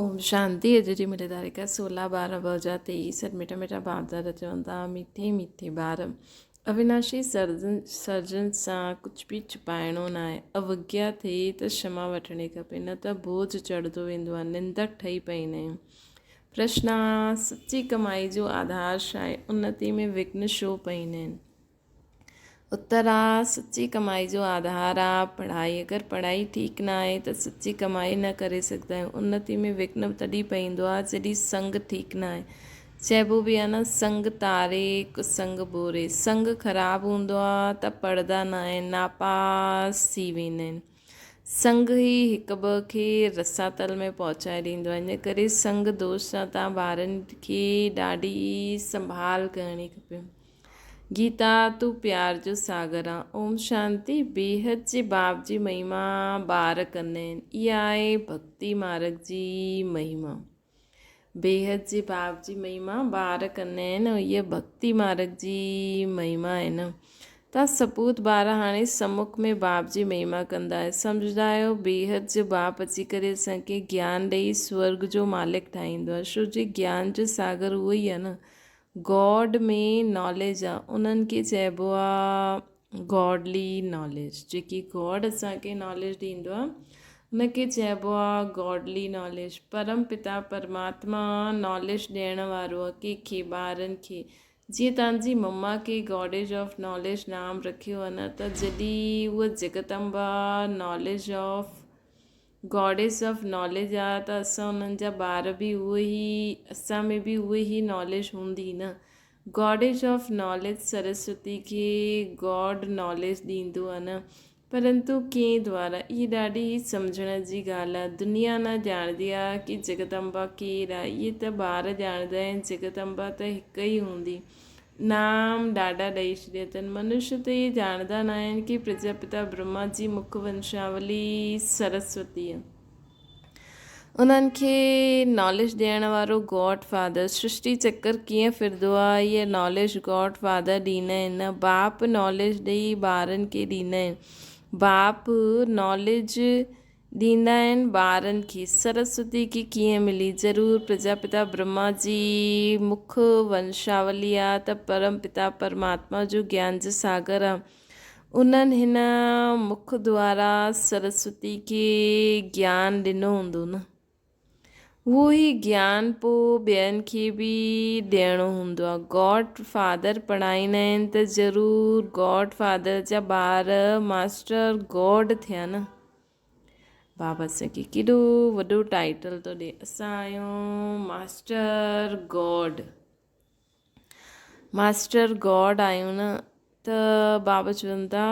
اوم شانتي اڄ جي ملي تاريخ 16 12 2023 سر مٺا مٺا باپ دادا چون ٿا مٺي مٺي ٻار اويناشي سرجن سرجن سان ڪجهه به ڇپائڻو نه آهي اوگيا ٿئي ته شما وٺڻي کپي نه ته بوجھ چڙهندو ويندو آهي نندڪ ٺهي پئيندا آهيون پرشن سچي ڪمائي جو آڌار ڇا آهي انتي ۾ وگن ڇو پئيندا آهن اتر آ، سچي ڪمائي جو آڌار آ پڙهائي. اگر پڙهائي ٺيڪ نه آهي ته سچي ڪمائي نه ڪري سگهندا آهيون. انتي ۾ وگهن به تڏهن پئيندو آ جڏهن سنگ ٺيڪ نه آهي. چئبو به آ نه سنگ تاري ڪسنگ ٻوري. سنگ خراب هوندو آ ته پڙهندا نه آهن، ناپاس ٿي ويندا آهن. سنگ ئي هڪ ٻه کي رساتل ۾ پهچائي ڏيندو آهي. ان ڪري سنگ دوش سان تان ٻارن کي ڏاڍي سنڀال ڪرڻي کپي. گيتا تون پيار جو ساگر آن. اوم شانتي بيحد جي باپ جي مهما ٻار ڪندا آهن اها آهي ڀڳتي مارگ جي مهما بيحد جي باپ جي مهما ٻار ڪندا آهن اها ڀڳتي مارگ جي مهما آهي نه تان سپوت ٻار هاڻي سمک ۾ باپ جي مهما ڪندا آهيو سمجهندا آهيو بيحد جو باپ اچي ڪري اسان کي گيان ڏئي سورگ جو مالڪ ٺاهيندو آهي ڇو جي گيان جو ساگر اهو ئي آهي نه گاڊ ۾ ناليج آ انهن کي چئبو آ گاڊلي ناليج جيڪي گاڊ اسان کي ناليج ڏيندو آ ان کي چئبو آ گاڊلي ناليج پرم پتا پرماتما ناليج ڏيڻ وارو آ ڪنهن کي ٻارن کي جيئن توهان جي مما کي گاڊيج آف ناليج نام رکيو آ نه ته جڏهن هوء Jagdamba knowledge of goddess of knowledge آ ته اسان انهن جا ٻار به اهو ئي اسان ۾ به اهي ئي ناليج هوندي نه گاڊيس آف ناليج سرسوتي کي گاڊ ناليج ڏيندو آ نه پرنتو ڪنهن دوارا اهي ڏاڍي ئي سمجهڻ جي ڳالهه آ دنيا نه ڄاڻندي آ ڪي جگدمبا ڪير آ اهي ته ٻار ڄاڻندا آهن جگدمبا ته هڪ ئي هوندي نام ڏاڍا ڏئي ڇڏيا اٿن. منش ته اهي ڄاڻندا نه آهن ڪي پرجاپتا برهما جي مک ونشاولي سرسوتي انهن کي ناليج ڏيڻ وارو گاڊ فادر سرشٽي چڪر ڪيئن ڦرندو آهي اهي ناليج گاڊ فادر ڏيندا آهن نه باپ ناليج ڏئي ٻارن کي ڏيندا آهن باپ ناليج ڏيندا آهن ٻارن کي سرسوتي کي ڪيئن ملي ضرور پرجاپتا برهما جي مک ونشاولي آ ته پرم پتا پرماتما جو گيان جو ساگر آ انهن هن مک دوارا سرسوتي کي گيان ڏنو هوندو نه اهو ئي گيان پو ٻين کي به ڏيڻو هوندو آ گاڊ فادر پڙهائيندا آهن ته ضرور گاڊ فادر جا ٻار ماسٽر گاڊ ٿيا نه بابا اسان کي ڪيڏو وڏو ٽائيٽل ٿو ڏي اسان آهيون ماسٽر گاڊ ماسٽر گاڊ آهيون نه ته بابا چون ٿا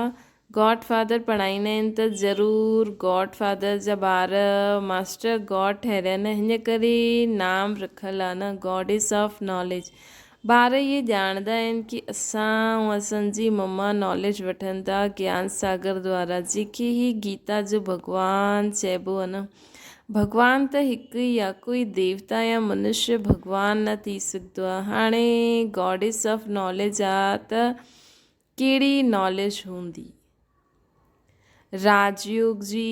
گاڊ فادر پڙهائيندا آهن ته ضرور گاڊ فادر جا ٻار ماسٽر گاڊ ٺهريا نه هن ڪري نام رکيل آهي نه گاڊس آف ناليج ٻار اهي ڄاڻندا آهن ڪي اسان ۽ اسان جي مما ناليج وٺن ٿا گيان ساگر دوارا جنهن کي هي گيتا جو ڀڳوان چئبو آهي نه ڀڳوان ته هڪ ئي آهي ڪوئي ديوتا يا منشي ڀڳوان نه ٿي سگهندو آهي هاڻي گاڊس آف ناليج آ ته ڪهڙي ناليج هوندي راج يوگ جي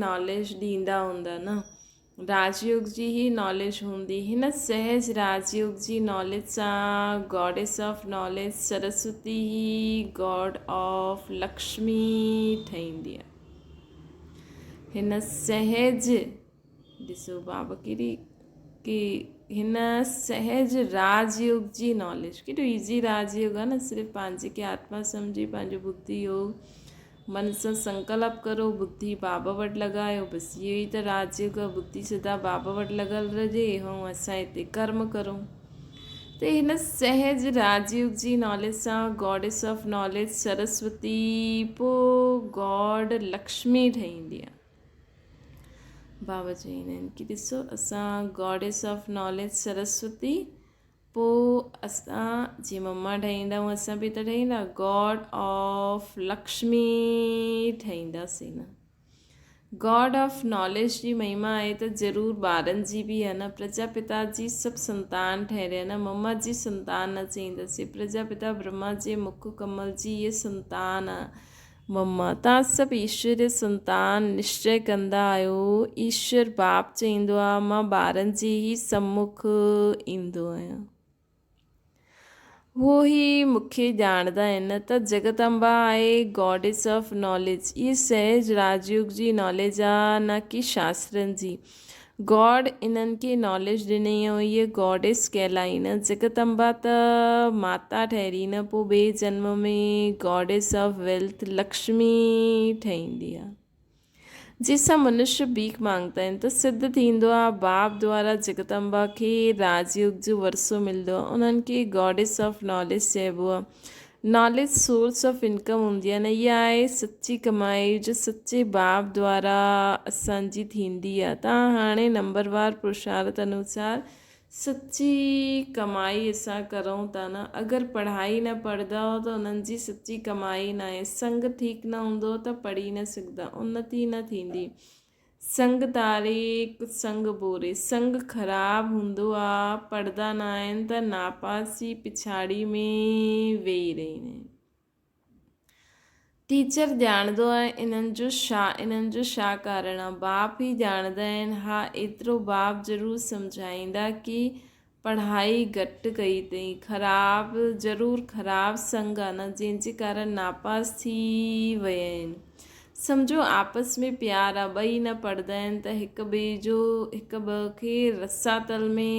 ناليج ڏيندا هوندا نه راج يوگ جي هي ناليج هوندي هن سهج راج يوگ جي ناليج سان گاڊيس آف ناليج سرسوتي هي گاڊ آف لڪشمي ٺهيندي آهي هن سهج ڏسو بابا ڪيڏي ڪي هن سهج راج يوگ جي ناليج ڪيڏو ايزي راج يوگ آهي نه صرف پنهنجي کي آتما سمجهي پنهنجو ٻڌي يوگ من سان سنڪلپ ڪرو ٻڌي بابا وٽ لڳايو بس اهو ئي ته راج يوگ آهي ٻڌي سدا بابا وٽ لڳل رهجي ۽ اسان هتي ڪرم ڪرون ته هن سهج راج يوگ جي ناليج سان گاڊيس آف ناليج سرسوتي پوء گاڊ لڪشمي ٺهيندي آهي بابا چوندا آهن ڪي ڏسو اسان گاڊيس آف ناليج سرسوتي پوء اسان جي مما ٺهيندا هو اسان به ته ٺهيندا گاڊ آف لڪشمي ٺهينداسين نه گاڊ آف ناليج جي مهما آهي ته ضرور ٻارن جي به آهي نه پرجاپتا جي سڀ سنتان ٺهري نه مما جي سنتان نه چئينداسين پرجاپتا برهما جي مک ڪمل جي هي سنتان آهي. مما، توهان سڀ ايشوريه سنتان نشچي ڪندا آهيو. ايشور باپ چئيندو آهي، مان ٻارن جي ئي سمک ايندو آهيان. هو ئي مون کي ڄاڻندا آهن ته جڳت امبا آهي گاڊيس آف ناليج. اهي سهج راجيوگ جي ناليج آ نه ڪي شاسترن جي. گاڊ انهن کي ناليج ڏني ۽ اهي گاڊيس ڪهلائين. جڳت امبا ته ماتا ٺهري نه پوء ٻئي جنم ۾ گاڊيس آف ويلٿ لڪشمي ٺهيندي آ. جنهن سان منشيه ڀيک مانگتا آهن ته سڌ ٿيندو آهي باپ دوارا جگدمبا کي راج يوگ جو ورثو ملندو آهي انهن کي گاڊيس آف ناليج چئبو آهي ناليج سورس آف انڪم هوندي آهي نه اها آهي سچي ڪمائي جو سچي باپ دوارا اسان جي ٿيندي آهي تان هاڻي نمبروار پرشارت انوسار سچي ڪمائي اسان ڪرون ٿا نه اگر پڙهائي نه پڙهندؤ ته انهن جي سچي ڪمائي ناهي سنگ ٺيڪ نه هوندو ته پڙهي نه سگهندا انتي نه ٿيندي سنگ تاري ڪسنگ بوري سنگ خراب هوندو آ پڙهندا ناهن ته ناپاس جي پڇاڙي ۾ ويهي رهندا آهن. ٽيچر ڄاڻندو آهي انهن جو ڇا انهن جو ڇا ڪارڻ آ باپ ئي ڄاڻندا آهن ها ايترو باپ ضرور سمجهائيندا ڪي پڙهائي گهٽ ڪئي اٿئي خراب ضرور خراب سنگ آ نه جنهن جي ڪارڻ ناپاس ٿي ويا آهن سمجهو آپس ۾ پيار آ ٻئي نه پڙهندا آهن ته هڪ ٻئي جو هڪ ٻئي کي رساتل ۾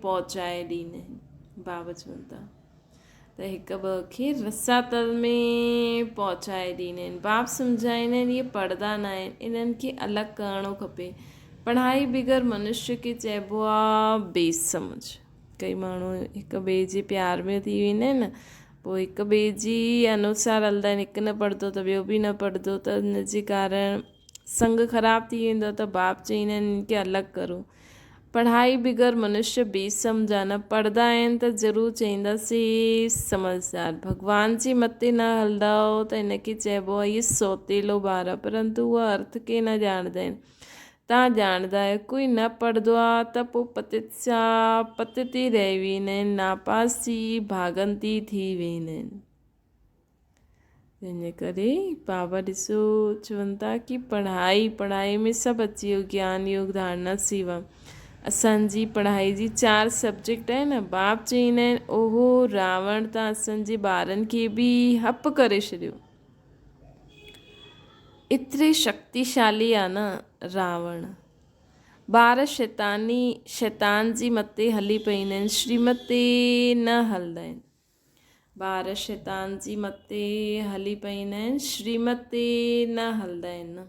پهچائي ڏيندا آهن باب چون ٿا. ته هڪ ٻه کي رساتل ۾ پهچائي ڏيندا آهن. باپ سمجهائيندا آهن اهي پڙهندا نه آهن انهن کي الڳ ڪرڻو کپي. پڙهائي بغير منشيه کي چئبو آ بي سمجهه. ڪئي ماڻهو هڪ ٻئي جي پيار ۾ ٿي ويندا آهن نه پوء هڪ ٻئي جي انوسار هلندا آهن هڪ نه پڙهندو ته ٻيو به نه پڙهندو ته ان جي ڪارڻ سنگ خراب ٿي ويندو ته باپ چئيندا آهن انهن کي الڳ ڪرو. پڙهائي بغير منشيه بي سمجها نه پڙهندا آهن ته ضرور چئينداسين سمجهدار. ڀڳوان جي مت تي نه هلندؤ ته ان کي چئبو آهي اهي سوتيلو ٻار آهي پرنتو اهي ارٿ کي نه ڄاڻندا آهن. توهان ڄاڻندا آهيو ڪوئي نه پڙهندو آهي ته پوء پتت سا پتت ئي رهي ويندا آهن ناپاس ٿي ڀاڳنتي ٿي ويندا آهن. تنهن جي ڪري بابا ڏسو چون ٿا ڪي پڙهائي پڙهائي ۾ سڀ اچي ويو گيان يوگ ڌارنا سيوا اسان جي پڙهائي جي چار سبجيڪٽ آهن نه باپ چئيندا آهن اوهو راوڻ ته اسان جي ٻارن کي به هپ ڪري ڇڏيو ايتري شڪتيشالي آ نه راوڻ ٻار شيطاني شيطان جي مت تي هلي پئيندا آهن شريمت تي نه هلندا آهن ٻار شيطان جي مت تي هلي پئيندا آهن، شريمت تي نه هلندا آهن.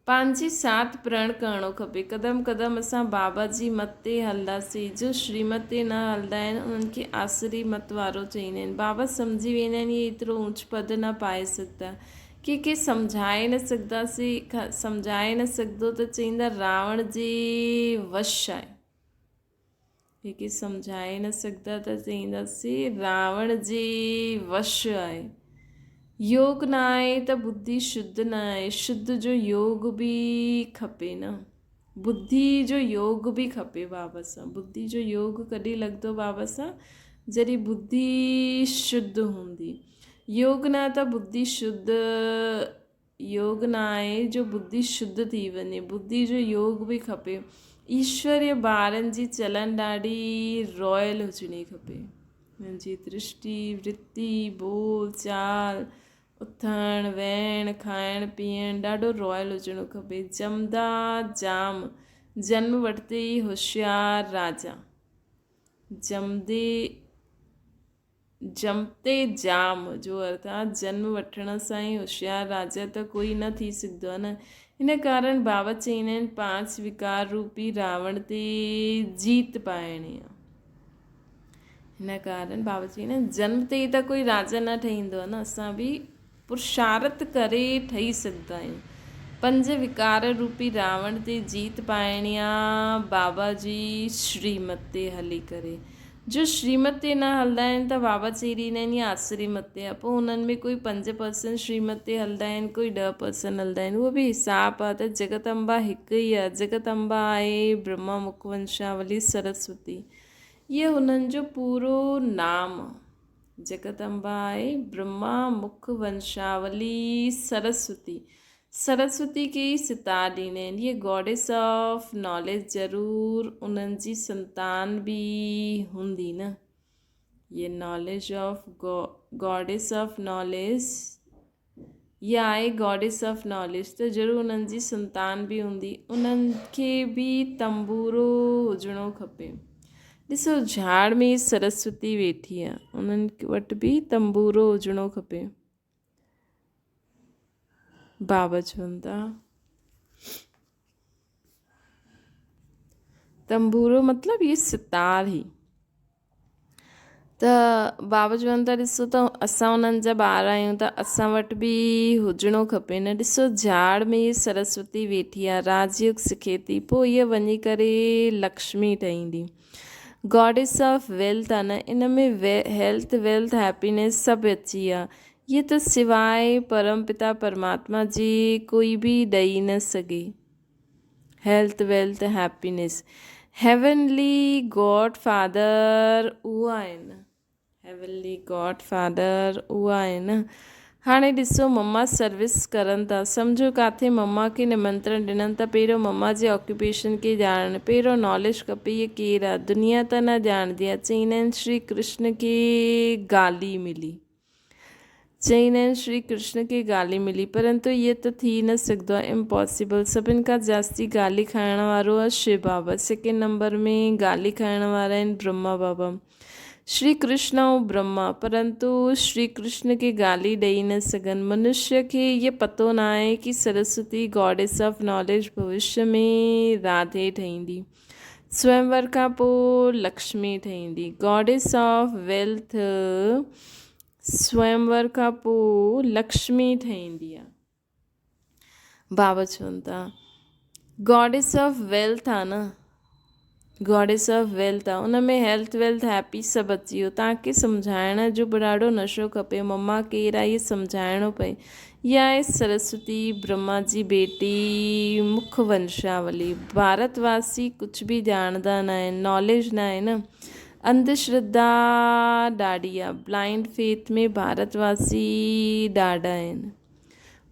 پنهنجي ساٿ پرڻ ڪرڻو کپي. قدم قدم اسان بابا جي مت تي هلنداسين. جو شريمت تي نه هلندا آهن، انهن کي آسري مت وارو چئيندا آهن. بابا سمجهي ويندا آهن، اهي ايترو اوچ پد نه پائي سگهندا. ڪنهن کي سمجهائي نه سگهنداسين، سمجهائي نه سگهندو ته چئيندا راوڻ جي وش آهي. جيڪي سمجهائي نه سگهندا ته چئينداسين راوڻ جي وش آهي. يوگ نه آهي ته ٻڌي شڌ نه آهي. شڌ جو يوگ به کپي نه. ٻڌي جو يوگ به کپي بابا سان. ٻڌي جو يوگ ڪڏهن لڳندو بابا سان؟ جڏهن ٻڌي شڌ هوندي. يوگ نه ته ٻڌي شڌ يوگ نه آهي جو ٻڌي شڌ ٿي وڃي. ٻڌي جو يوگ به کپي. ايشوريه ٻارن جي چلن ڏاڍي رائل هجڻي کپي. هنن جي درشٽي، ورتي، ٻول چال، اٿڻ ويهڻ، کائڻ پيئڻ ڏاڍو رائل هجڻو کپي. جمدا جام، جنم وٺتي ئي هوشيار راجا. جمدي. جمتي جام جو ارٿ آ جنم وٺڻ سان ئي هوشيار راجا ته ڪوئي نه ٿي سگهندو آ نه. ان ڪارڻ بابا چئيندا آهن پانچ وڪار روپي راوڻ تي جيت پائڻي آ. ان ڪارڻ بابا چئيندا آهن جنم تي ئي ته ڪوئي راجا نه ٺهيندو آ نه اسان به پرشارٿ ڪري ٺهي سگهندا آهيون. پنج وڪار روپي راوڻ تي جيت پائڻي آ بابا جي شريمت تي هلي ڪري. جو شريمت تي نه هلندا آهن ته بابا چئي ڏيندا آهن يا آسريمت تي آ پوء انهن ۾ ڪوئي 5% شريمت تي هلندا آهن ڪوئي 10% هلندا آهن اهو به حساب آ ته جڳت امبا هڪ ئي آ جڳت امبا آهي برهما مک ونشاولي سرسوتي اهي هنن جو پورو نام آ. جڳت امبا آهي برهما مک ونشاولي سرسوتي. سرسوتي کي ئي ستار ڏيندا آهن. هيء گاڊيس آف ناليج ضرور انهن جي سنتان به هوندي نه. هيء knowledge of goddess of knowledge يا آهي گاڊيس آف ناليج ته ضرور انهن جي سنتان به هوندي. انهن کي به تنبورو هجڻو کپي. ڏسو جھاڙ ۾ سرسوتي ويٺي آهي. انهن وٽ به تنبورو هجڻو کپي. بابا چون ٿا تنبورو مطلب هي ستار هي ته بابا چون ٿا ڏسو ته اسان انهن جا ٻار آهيون ته اسان وٽ به هجڻو کپي نه ڏسو جھاڙ ۾ سرسوتي ويٺي آهي راج يوگ سکي ٿي پوء هيء وڃي ڪري لڪشمي ٺهيندي گاڊيس آف ويلٿ آ نه ان ۾ هيلٿ ويلٿ هيپينيس سڀ اچي ويا هيء ته سواء پرم پتا پرماتما جي ڪوئي به ڏئي نه سگهي health wealth happiness heavenly God father اهو آهي نه هيونلي گاڊ فادر اها آهي نه. هاڻي ڏسو مما سروس ڪرن ٿا سمجهو ڪاٿي مما کي نمنترڻ ڏنن ته پهريون مما جي آڪيوپيشن کي ڄاڻڻ پهريون ناليج کپي هيء ڪير آ دنيا ته نه ڄاڻندي آ چئيندا آهن شري ڪرشن کي گالي ملي چئيندا آهن شري ڪرشن کي گالي ملي پرنتو هيء ته ٿي نه سگهندو آ امپاسيبل سڀن کان جاستي گالي کائڻ وارو آ شو بابا سيڪنڊ نمبر ۾ گالي کائڻ وارا آهن برهما بابا شري ڪرشن ۽ برهما، پرنتو شري ڪرشن کي گالي ڏئي نه سگهن. منشيه کي هيء پتو نه آهي ڪي سرسوتي گاڊيس آف ناليج ڀوشيه ۾ راڌي ٺهيندي. سويمور کان پوء لڪشمي ٺهيندي. گاڊيس آف ويلٿ سويمور کان پوء لڪشمي ٺهيندي آهي. بابا چون ٿا گاڊيس آف ويلٿ آ نه گاڊيس آف ويلٿ آ ان ۾ هيلٿ ويلٿ هيپي سڀ اچي ويو توهان کي سمجهائڻ جو به ڏاڍو نشو کپي مما ڪير آ اهي سمجهائڻو پئي اها آهي سرسوتي برهما جي بيٽي مک ونشاولي ڀارت واسي ڪجهه به ڄاڻندا نه آهن ناليج نه آهي نه انڌ شرڌا ڏاڍي آ بلائنڊ فيٿ ۾ ڀارت واسي ڏاڍا آهن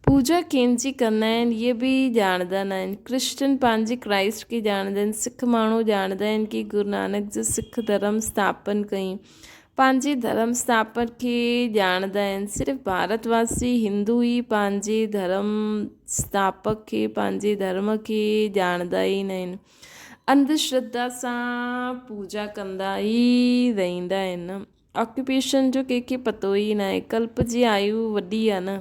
پوڄا ڪنهن جي ڪندا آهن اهي به ڄاڻندا نه آهن. ڪرسچن پنهنجي ڪرائسٽ کي ڄاڻندا آهن. سک ماڻهو ڄاڻندا آهن ڪي گرونانڪ جو سک ڌرم اسٿاپن ڪئي. پنهنجي ڌرم اسٿاپڪ کي ڄاڻندا آهن. صرف ڀارت واسي هندو ئي پنهنجي ڌرم اسٿاپڪ کي پنهنجي ڌرم کي ڄاڻندا ئي نه آهن. انڌ شرڌا سان پوڄا ڪندا ئي رهندا آهن. آڪيوپيشن جو ڪنهن کي پتو ئي ناهي. ڪلپ جي آيو وڏي آ نه.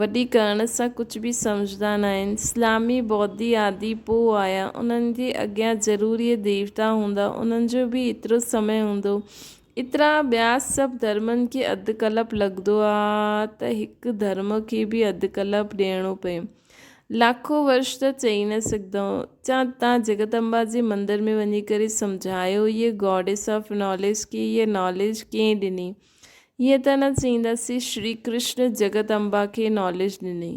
وڏي ڪرڻ سان ڪجهه به سمجهندا ناهن. اسلامي، بوڌي آدي پوء آيا. انهن جي اڳيان ضرور اهي ديوتا هوندا. انهن جو به ايترو سمي هوندو. ايترا ٻيا سڀ ڌرمن کي اڌ ڪلپ لڳندو آ ته هڪ ڌرم کي به اڌ ڪلپ ڏيڻو پئي. لاکو ورش ته چئي نه سگهندؤ. چان تان جڳت امبا جي مندر ۾ وڃي ڪري سمجهايو هيء گاڊيس آف ناليج کي هيء ناليج ڪنهن ڏني؟ هيئن ته نه چئينداسين شري ڪرشن جڳت امبا کي ناليج ڏني.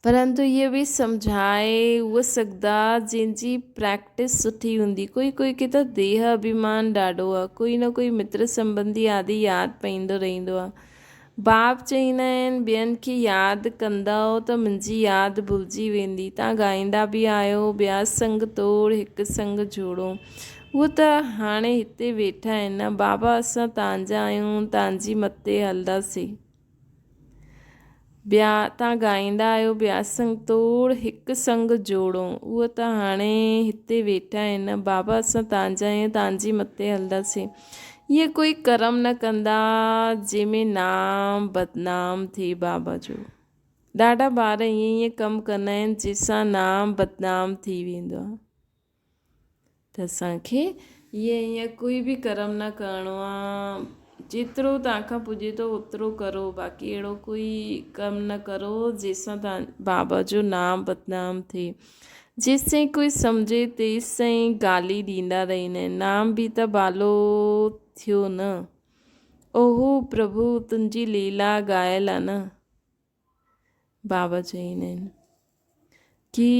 پرنتو هيء به سمجهائي اهو سگهندا جنهن جي پريڪٽس سٺي هوندي. ڪوئي ڪوئي کي ته ديهه اڀيمان ڏاڍو آ. ڪوئي نه ڪوئي متر سنٻنڌي آدي ياد پئيندو رهندو آ. باب چئيندا آهن، ٻين کي ياد ڪندؤ ته منهنجي ياد ڀلجي ويندي. تان ڳائيندا به آهيو، ٻيا سنگ توڙ هڪ سنگ جوڙو. هو ته هاڻي هتي ويٺا آهن نه بابا اسان تانجا آهيون، تانجي مت تي هلنداسين. ٻيا تان ڳائيندا آهيو، ٻيا سنگ توڙ هڪ سنگ جوڙو. هو ته هاڻي هتي ويٺا آهن نه بابا اسان تانجا آهيون، تانجي مت تي هلنداسين. اهي ڪوئي ڪرم نه ڪندا جنهن ۾ نام بدنام ٿئي بابا جو ڏاڍا ٻار ائين ائين ڪم ڪندا آهن جنهن سان نام بدنام ٿي ويندو آهي ته اسانکي ائين ائين ڪوئي به ڪرم نه ڪرڻو آهي جيترو توهان کان پڄي ٿو اوترو ڪرو باقي اهڙو ڪوئي ڪم نه ڪرو جنهن سان توهان بابا جو نام بدنام ٿئي جيستائين ڪوئي سمجهي تيستائين گالي ڏيندا رهندا آهن. نام به ته ڀالو ٿيو نه. اوهو پرڀو تنهنجي ليلا ڳايل آ نه. بابا چئيندا آهن ڪي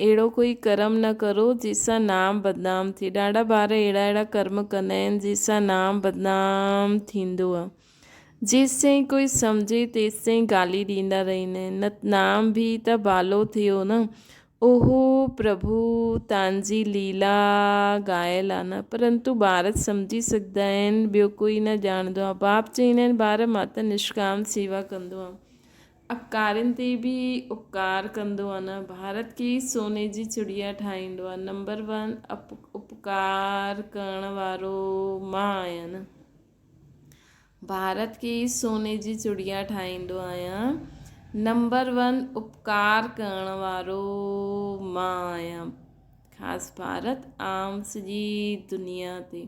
اهڙو ڪوئي ڪرم نه ڪرو جنهن سان نام بدنام ٿئي. ڏاڍا ٻار اهڙا اهڙا ڪرم ڪندا آهن جنهن سان نام بدنام ٿيندو آهي. جيستائين ڪوئي سمجهي تيستائين گالي ڏيندا رهندا آهن. نه نام به ته بالو ٿيو نه. اوهو پرڀو تانجي ليلا ڳايل آ نه. پرنتو ٻار سمجهي سگهندا آهن ٻيو ڪوئي نه ڄاڻندو آ. باپ چئيندا آهن ٻار مان ته نشڪام سيوا ڪندو آهيان. اپڪارين تي به اپڪار ڪندو آ نه ڀارت کي ئي سوني جي چڙيا ٺاهيندو آ نمبر ون اپڪار ڪرڻ وارو مان آهيان نه ڀارت کي ئي سوني جي چڙيا ٺاهيندو آهيان نمبر ون اپڪار ڪرڻ وارو مان آهيان خاص ڀارت عام سڄي دنيا تي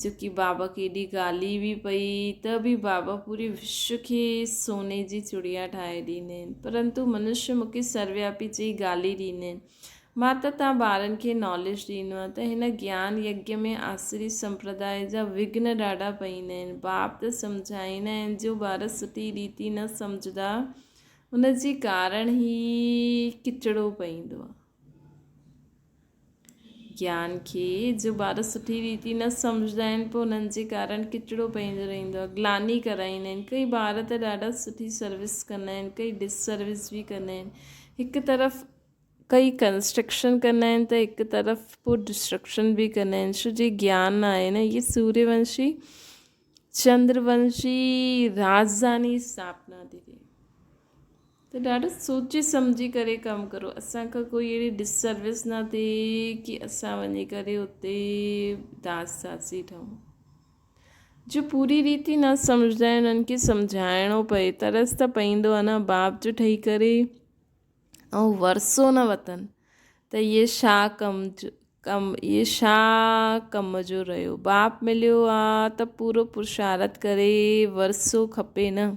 جيڪي بابا کي ايڏي گالي به پئي ته به بابا پوري وشو کي سوني جي چڙيا ٺاهي ڏيندا آهن پرنتو منشيه مون کي سروياپي چئي گالي ڏيندا آهن مان ته توهان ٻارن کي ناليج ڏيندو آهيان ته هن گيان يگيه ۾ آسري سمپرداء جا وگهن ڏاڍا پئيندا آهن باپ ته سمجهائيندا آهن جو ٻار سٺي ريتي نه سمجهندا ان جي ڪارڻ هي ڪچڙو پئيندو آهي. گيان کي جو ٻار سٺي ريتي نه سمجهندا آهن پوء انهن جي ڪارڻ ڪچڙو پئيندو رهندو آهي گلاني ڪرائيندا آهن ڪئي ٻار ته ڏاڍا سٺي سروس ڪندا آهن ڪئي ڊس سروس به ڪندا آهن هڪ طرف ڪئي ڪنسٽرڪشن ڪندا آهن ته هڪ طرف پوء ڊسٽرڪشن به ڪندا آهن ڇو جي گيان نه آهي نه اهي سوريه ونشي چندر ونشي راجڌاني اسٿاپنا ٿي ٿئي ته ڏاڍو سوچي سمجهي ڪري ڪم ڪرو اسان کان ڪوئي اهڙي ڊس سروس نه ٿئي ڪي اسان وڃي ڪري اتي داس داسي ٺهون جو پوري ريتي نه سمجهندا آهن انهن کي سمجهائڻو پئي ترس ته پئيندو آهي نه باپ جو ٺهي ڪري ۽ ورثو نه وتن ته اهي ڇا ڪم جو ڪم اهي ڇا ڪم جو رهيو باپ مليو آ ته پورو پرشارت ڪري ورثو کپي نه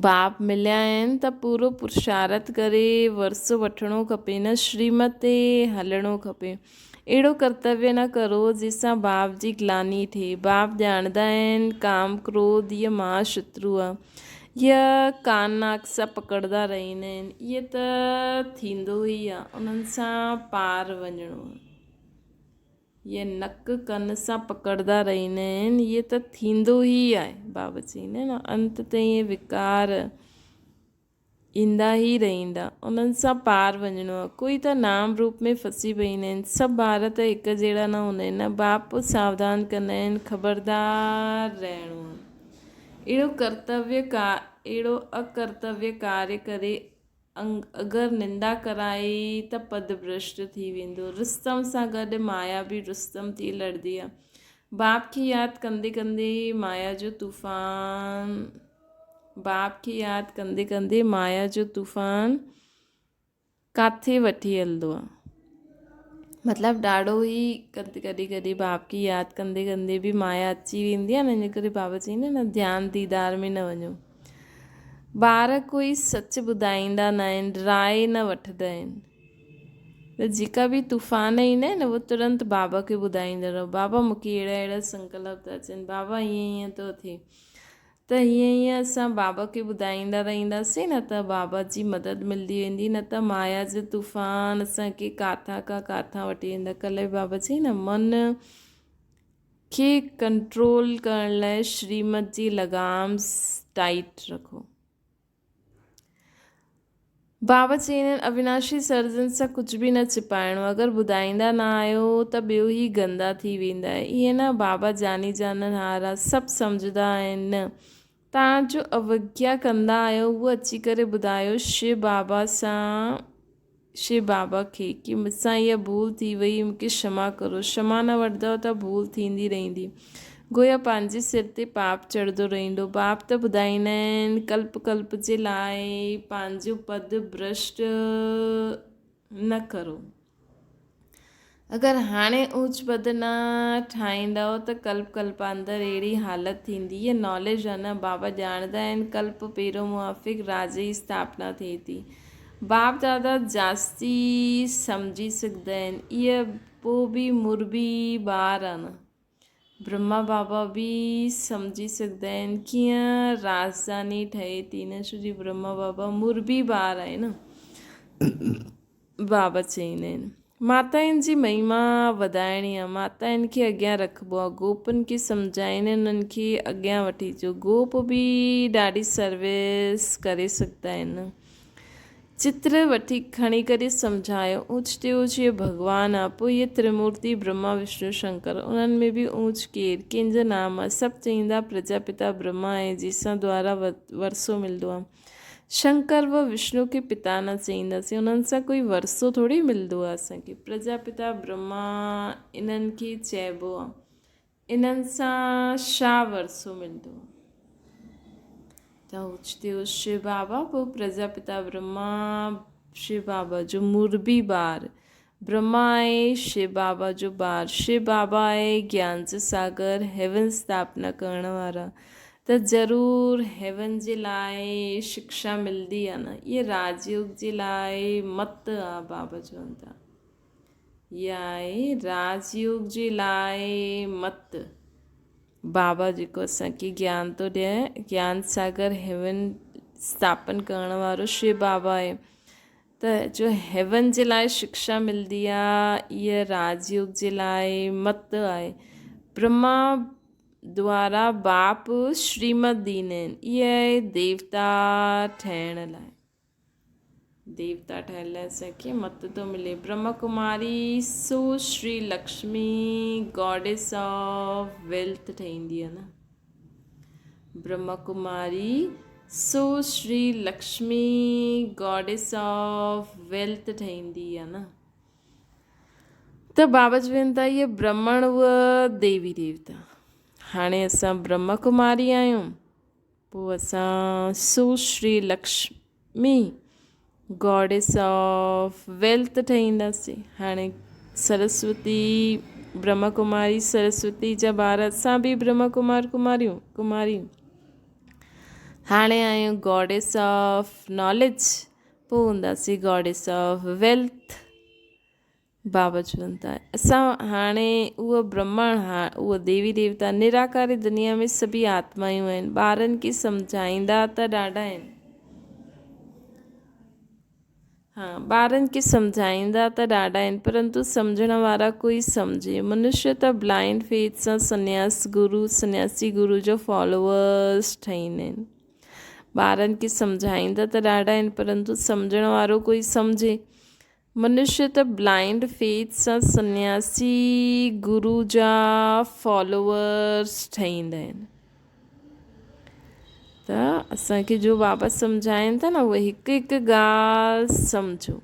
باپ مليا آهن ته پورو پرشارت ڪري ورثو وٺڻو کپي نه شريمت تي هلڻو کپي. اهڙو ڪرتويه نه ڪرو جنهن سان باپ جي گلاني ٿئي. باپ ڄاڻندا آهن ڪام ڪروڌ هيء مها شترو آ. هيء ڪان ناڪ سان پڪڙدا رهندا آهن. اهي ته ٿيندو ئي آ. انهن سان پار وڃڻو آ. اهي نڪ ڪن سان پڪڙدا رهندا آهن، اهي ته ٿيندو ئي آهي. بابا چئيندا آهن انت تائين اهي وڪار ايندا ئي رهندا، انهن سان پار وڃڻو آهي. ڪوئي ته نام روپ ۾ ڦسي پئيندا آهن. سڀ ٻار ته هڪ جهڙا نه هوندا آهن نه. باپ ساوڌان ڪندا آهن، خبردار رهڻو آهي. اهڙو ڪرتويه اهڙو اڪرتويه ڪاريه ڪري اگر نندا ڪرائي ته پد ڀرشٽ ٿي ويندو. رستم سان گڏ مايا به رستم ٿي لڙندي آ. باپ کي ياد ڪندي ڪندي مايا جو طوفان باپ کي ياد ڪندي ڪندي مايا جو طوفان ڪاٿي وٺي هلندو آ. مطلب ڏاڍو ئي ڪڏهن ڪڏهن باپ کي ياد ڪندي ڪندي به مايا اچي ويندي آ نه ان ڪري بابا چئيندا آهن نه ڌيان ديدار ۾ نه وڃو. ٻار ڪوئي سچ ٻڌائيندا نه آهن، راء نه وٺندا آهن ته جيڪا به طوفان ايندا آهن اهو ترنت بابا کي ٻڌائيندا رهو، بابا مون کي اهڙا اهڙا سنڪلپ ٿا اچن، بابا هيئن هيئن ٿو ٿئي ته هيئن هيئن اسان بابا کي ٻڌائيندا رهنداسين نه ته بابا جي مدد ملندي ويندي نه ته مايا جو طوفان اسان کي ڪاٿان کان ڪاٿان وٺي ويندا. ڪلهه به بابا چئي نه من کي ڪنٽرول ڪرڻ لاء شريمت جي لگام ٽائيٽ رکو. بابا چين آهن اويناشي سرجن سان ڪجهه به نه ڇپائڻو اگر ٻڌائيندا نه آهيو ته ٻيو هي گندا ٿي ويندا ائين نه بابا جاني جانن هارا سڀ سمجهدا آهن نه تان جو اوگيا ڪندا آهيو اهو اچي ڪري ٻڌايو شو بابا سان شو بابا کي ڪي مون سان اها ڀول ٿي وئي مون کي شما ڪرو شما نه وٺندؤ ته ڀول ٿيندي رهندي گويا پنهنجي سر تي پاپ چڙهندو رهندو باپ ته ٻڌائيندا آهن ڪلپ ڪلپ جي لاء پنهنجو پد ڀرشٽ نه ڪرو اگر هاڻي اوچ پد نه ٺاهيندؤ ته ڪلپ ڪلپاندر اهڙي حالت ٿيندي. هيء ناليج آهي نه. بابا ڄاڻندا آهن ڪلپ پيرو موافق راڄ جي اسٿاپنا ٿئي ٿي. باپ دادا جاستي سمجهي سگهندا آهن. اهي پوء به مربي ٻار آهن. برهما بابا به سمجهي سگهندا آهن ڪيئن راڄڌاني ٺهي ٿي نه ڇو جي برهما بابا مربي ٻار آهي نه. بابا چئيندا آهن. ماتائن جي مهما وڌائڻي آ، ماتائن کي اڳيان رکبو آ، گوپن کي سمجهائين انهن کي اڳيان وٺي اچو، گوپ به ڏاڍي سروس ڪري سگهندا آهن. چتر وٺي کڻي ڪري سمجهايو، اوچتي اوچ اهي ڀڳوان آ، پوء اهي ترمورتي برهما وشنو شنڪر، انهن ۾ به اوچ ڪير، ڪنهن جو نام آ؟ سڀ چئيندا پرجاپتا برهما آهي جنهن سان دوارا ورثو ملندو آ. شنڪر و وشنو کي پتا نه چئينداسين، انهن سان ڪوئي ورثو ٿوري ملندو آ اسان کي. پرجاپتا برهما انهن کي چئبو آ. انهن سان ڇا ورثو ملندو؟ ته اوچتي اوچ شو بابا پوء پرجاپتا برهما شو بابا جو مربي ٻار برهما آهي شو بابا جو ٻار شو بابا آهي گيان جو ساگر هيون اسٿاپنا ڪرڻ وارا ته ضرور هيون جي لاء شڪشا ملندي آهي نه اهي راجيوگ جي لاء مت آهي بابا چون ٿا يائي راج يوگ جي لاء مت. بابا جيڪو اسان کي گيان ٿو ڏئي، گيان ساگر هيون اسٿاپن ڪرڻ وارو شو بابا آهي ته جو هيون جي لاء شڪشا ملدي آ اها راج يوگ جي لاء مت آهي. برهما دوارا باپ شريمت ڏيندا آهن اها آهي ديوتا ٺهڻ لاء. ديوتا ٺهيل لاء اسان کي مت ٿو ملي. Brahma Kumari Sushri Lakshmi goddess of wealth ٺهيندي آهي نه. Brahma Kumari Sushri Lakshmi goddess of wealth ٺهيندي آهي نه. ته بابا چون ٿا اهي برهمڻ و ديوي ديوتا. هاڻي اسان برهما ڪماري آهيون. پوء اسان سوشري لڪشمي گاڊيس آف ويلٿ ٺهينداسين. هاڻي سرسوتي برهما ڪماري سرسوتي جا ٻار اسان به برهما ڪمار ڪماريون ڪماريون هاڻي آهيون گاڊيس آف ناليج پوء هونداسين گاڊيس آف ويلٿ. بابا چون ٿا، اسان هاڻي اهو برهمڻ، اهو ديوي ديوتا، نراڪاري دنيا ۾ سڀيئي آتمايون آهن. ٻارن کي سمجهائيندا ته ڏاڍا آهن. ها، ٻارن کي سمجهائيندا ته ڏاڍا آهن، پرنتو سمجهڻ وارا ڪوئي سمجهي. منشيه ته بلائنڊ فيٿ سان سنياس گرو، سنياسي گرو جو فالوورس ٺهيندا آهن. ٻارن کي سمجهائيندا ته ڏاڍا آهن، پرنتو سمجهڻ وارو ڪوئي سمجهي. منشي ته بلائنڊ فيٿ سان سنياسي گرو جا فالوورس ٺهيندا آهن ته اسان کي جو بابا سمجهائين ٿا نه اهي هڪ هڪ ڳالهه سمجهو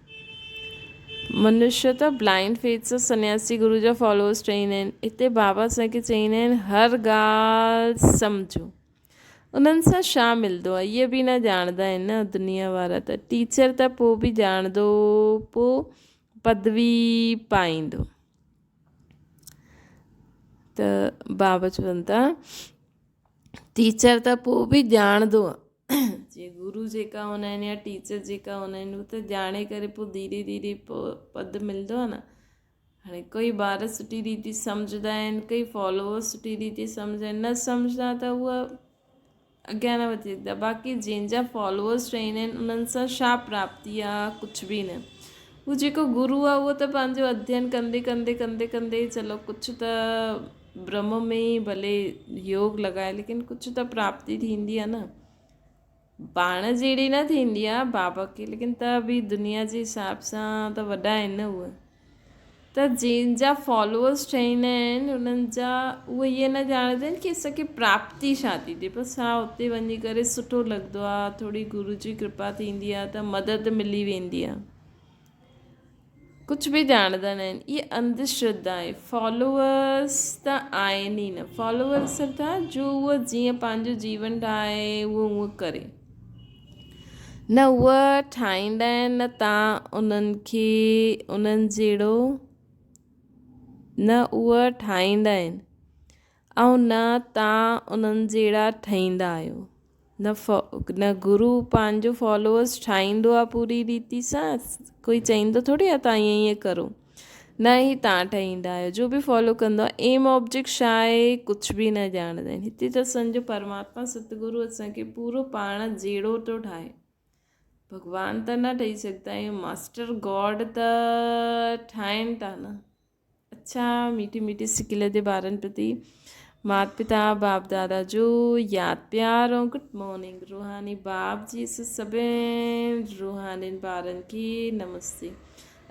منشي ته بلائنڊ فيٿ سان سنياسي گرو جا فالوورس ٺهيندا آهن هتي بابا اسان کي چئيندا آهن هر ڳالهه سمجهو انهن سان ڇا ملندو آهي اهي به نه ڄاڻندا آهن نه دنيا وارا ته ٽيچر ته پوء به ڄاڻندو پوء پدوي پائيندو ته بابا چون ٿا ٽيچر ته پوء به ڄاڻندو آهي جي گرو جيڪا هوندا آهن يا ٽيچر جيڪا هوندا آهن هو ته ڄاڻي ڪري پوء ڌيري ڌيري پوء پد ملندو آهي نه هاڻي ڪئي ٻار سٺي ريتي سمجهندا آهن ڪئي فالوورس سٺي ريتي سمجهندا آهن نه سمجهندا ته اهي اڳيان نه وڌي سگهندا باقي جنهن جا فالوورس ٺهيندا آهن انهن سان ڇا پراپتي آهي ڪجهه به نه هو جيڪو گرو آهي اهو ته پنهنجو اڌين ڪندي ڪندي ڪندي ڪندي چلو ڪجهه ته برهم ۾ ئي ڀلي يوگ لڳائي ليڪن ڪجهه ته پراپتي ٿيندي آهي نه پاڻ جهڙي نه ٿيندي آ بابا کي ليڪن ته به دنيا جي حساب سان ته وڏا آهن نه اهي ته جنهن جا فالوورس ٺهيندا آهن انهن جا اهي ائين نه ڄاڻندا آهن ڪي اسان کي پراپتي ڇا ٿي ٿئي بس ها اتي وڃي ڪري سٺو لڳندو آ ٿوري گرو جي ڪرپا ٿيندي آ ته مدد ملي ويندي آ ڪجهه به ڄاڻندا نه آهن اهي انڌ شرڌا آهي فالوورس ته آهن ئي نه فالوورس ته جو اهو جيئن پنهنجو جيون ٺاهي اهو اونئن ڪري نه اهو ٺاهيندا آهن نه تان انهن کي انهن جهڙو نه اهو ٺاهيندا آهن ۽ نه توهان انهن جهڙا ٺهيندا آهيو. نه نه گرو پنهنجو فالوورس ٺاهيندو آهي پوري ريتي سان ڪوئي چئيندو ٿوري آهي توهان ائين ائين ڪرو نه ئي توهان ٺهيندا آهيو جو به فالو ڪندو آهي ايم آبجيڪٽ ڇا آهي ڪجهه به نه ڄاڻندا آهن هتي ته اسانجو پرماتما ستگرو اسانکي پورو پاڻ جهڙو ٿو ٺاهي. ڀڳوان ته نه ٺهي سگهندا آهيون ماسٽر گاڊ ته ٺاهين ٿا نه. اڇا ميٺي ميٺي سڪيلي جي ٻارن پرتي مات پتا باپ دادا جو ياد پيار ۽ گڊ مارننگ روحاني باپ جي سڀين روحانين ٻارن کي نمستي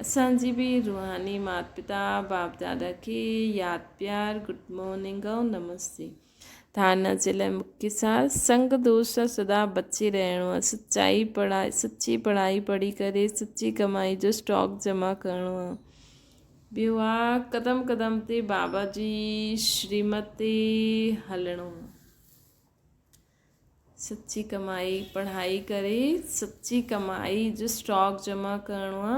اسان جي به روحاني مات پتا باپ دادا کي ياد پيار گڊ مارننگ ۽ نمستي ڌارنا جي لاء مکيه سار سنگ دوش سان سدا بچي رهڻو آهي سچائي پڙهائي سچي پڙهائي پڙهي ڪري سچي ڪمائي جو اسٽاڪ جمع ڪرڻو آهي ٻيو آهي قدم قدم تي بابا جي شريمت تي هلڻو آهي سچي ڪمائي پڙهائي ڪري سچي ڪمائي جو اسٽاڪ جمع ڪرڻو آ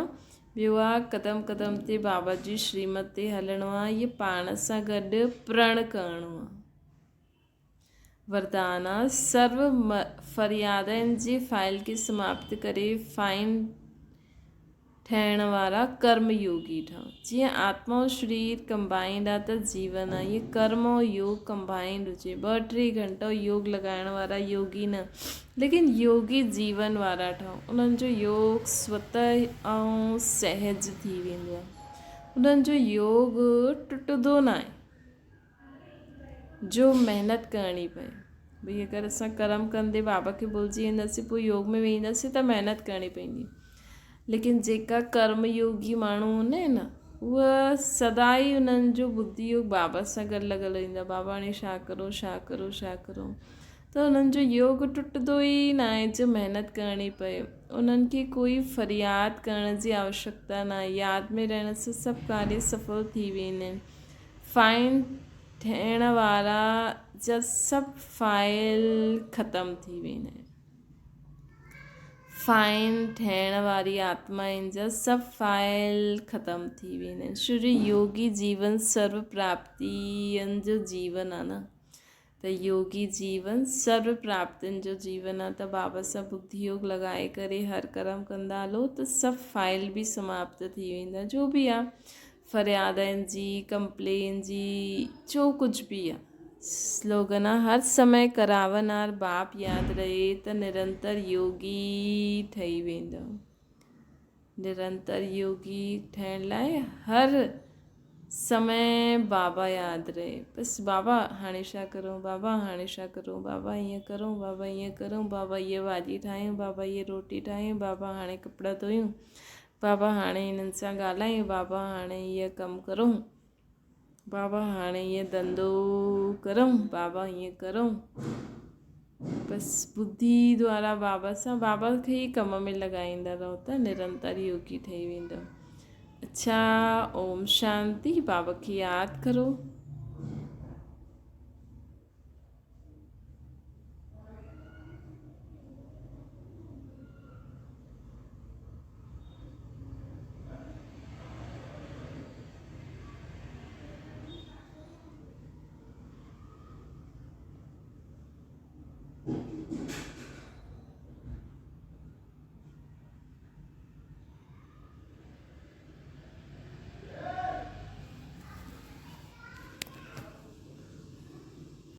ٻيو آ قدم قدم تي بابا جي شريمت تي هلڻو آ هي پاڻ سان گڏ پرڻ ڪرڻو آ وردان آ سرو فريادن جي فائل کي سماپت ڪري فائن ٺهڻ وارا ڪرم يوگي ٺهو. جيئن آتما ۽ شرير ڪمبائينڊ آ ته جيون آ، ائين ڪرم ۽ يوگ ڪمبائينڊ هجي. ٻه ٽي گهنٽو يوگ لڳائڻ وارا يوگي نه، ليڪن يوگي جيون وارا ٺهو. انهن جو يوگ سوته ۽ سهج ٿي ويندو آ. انهن جو يوگ ٽٽندو ناهي. جو محنت ڪرڻي پئي. ڀئي اگر اسان ڪرم ڪندي بابا کي ڀلجي وينداسين پوء يوگ ۾ وينداسين ته محنت ڪرڻي پوندي. ليڪن جيڪا ڪرم يوگي ماڻهو هوندا آهن نه اهي سدا ئي انهن جو ٻڌي يوگ بابا سان گڏ لڳل رهندو آهي بابا هاڻي ڇا ڪرون ڇا ڪرون ڇا ڪرون ته انهن جو يوگ ٽٽندو ئي ناهي جو محنت ڪرڻي پئي انهن کي ڪوئي فرياد ڪرڻ جي آوشڪتا ناهي ياد ۾ رهڻ سان سڀ ڪاريه سڦل ٿي ويندا آهن. فائن ٺهڻ وارا جا سڀ فائل ختم ٿي ويندا آهن. فائن ٺهڻ واري آتمائن جا سڀ فائل ختم ٿي ويندا آهن. شري يوگي جيون سرو پراپتين جو جيون آهي نه ته يوگي جيون سرو پراپتين جو جيون آهي ته بابا سان ٻڌي يوگ لڳائي ڪري هر ڪرم ڪندا هلو ته سڀ فائل به سماپت ٿي ويندا جو به آهي فريادن جي ڪمپلين جي جو ڪجهه به آهي سلوگن آهي هر سمي ڪراونار باپ ياد رهي ته نرنتر يوگي ٺهي ويندو نرنتر يوگي ٺهڻ لاء هر سمي بابا ياد رهي. بس بابا هاڻي ڇا ڪرون، بابا هاڻي ڇا ڪرون، بابا ائين ڪرون، بابا ائين ڪرون، بابا هيء ڀاڄي ٺاهيون، بابا هيء روٽي ٺاهيون، بابا هاڻي ڪپڙا ڌويون، بابا هاڻي هنن سان ڳالهايون، بابا هاڻي هيء ڪم ڪرون، بابا هاڻي هيء ڌنڌو ڪرون، بابا هيئن ڪرون. بس ٻڌي دوارا بابا سان بابا کي ئي ڪم ۾ لڳائيندا رهو ته نرنتر يوگي ٺهي ويندؤ. اڇا اوم شانتي بابا کي ياد ڪرو.